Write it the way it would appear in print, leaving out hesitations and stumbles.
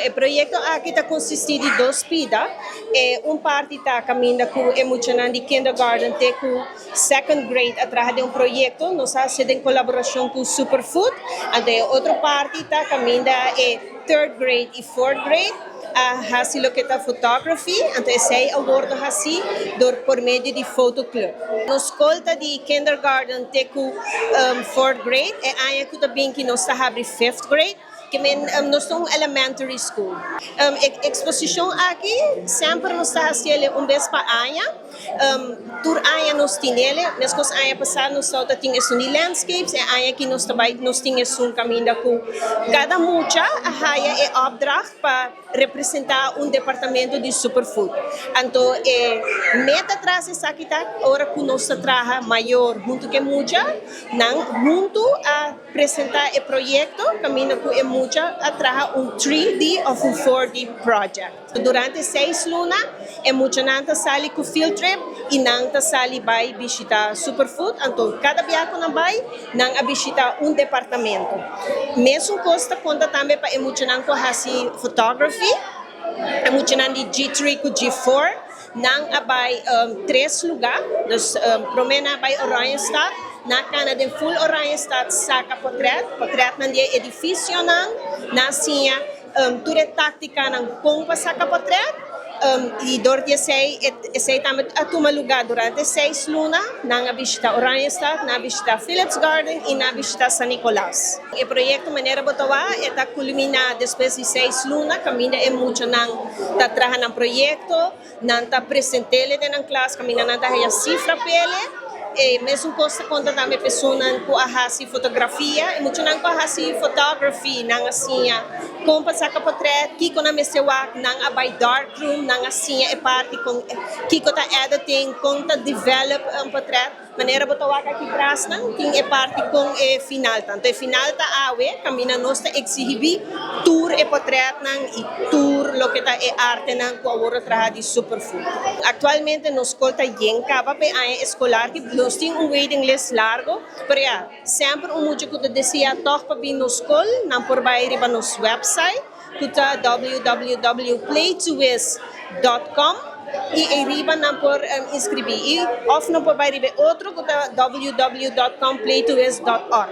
E proyecto aki ta consisti di dos pida. E un parti ta caminda cu e muchanan di kindergarten te cu second grade a traha den un proyecto. Nos a haci den colaboracion cu Superfood. Anto e otro parti ta caminda e third grade y fourth grade a haci loke ta photography. Anto esey a wordo haci door por medio di photo club. Nos scol ta di kindergarten te cu fourth grade. E aña cu ta bin cu nos ta habri fifth grade. Ke men nos ta un elementary school. E exposicion aki semper nos ta haciele un bes pa aña. Tur aña nos tinele. Mescos aña pasa nos ta tin esun di landscapes. E aña aki nos ta nos tin esun caminda cu cada mucha a haya e opdracht pa representa un departamento di Superfood. Anto e meta tras esaki ta ora cu nos ta traha mayor hunto cu mucha, nan hunto a presenta e proyecto caminda cu e mucha a traha un 3D of un 4D project. Durante 6 luna e muchanan ta sali cu field trip y nan ta sali bay bishita Superfood. Anto cada biaha cu nan bay, nan a bishita un departamento. Mesun cos ta conta tambe pa e muchanan cu hasi photography. E muchanan di G3 cu G4, nan a bay tres lugar. Dus prome nan a bay Oranjestad, nan a cana den full Oranjestad saca portret, portret nan di edificio nan, nan siña tur e tactica nan con pa saca portret. Y door di esey tambe a tuma lugar durante 6 luna, nan a bishita Oranjestad, nan a bishita Philips Garden y nan a bishita San Nicolas. E proyecto manera bo ta wak ta culmina despues di 6 luna, caminda e muchanan ta traha nan proyecto, nan ta presentele den klas, caminda nan ta haya cifra p'ele. E mesun cos ta conta tambe pa esunnan cu a hasi fotografia, e muchanan cu a hasi photography, nan a siña con pa saca portret, kiko nan mester wak, nan a bay dark room, nan a siña e parti con kiko ta editing, con ta develop un portret. Manera bo ta wak aki tras nan, tin e parti con e final. Anto e final ta awe, caminda nos ta exhibi tur e portret nan y tur loke ta e arte nan cu awor traha di Superfood. Actualmente nos scol ta yen caba pa aña escolar, cu nos tin un waiting list largo, pero ja, semper un mucha cu ta desea toch pa bin nos scol, nan por bay riba nos website, cu ta www.playtowis.com y ariba nan por inscribi. Y of nan por bay riba otro cu ta www.playtowis.org.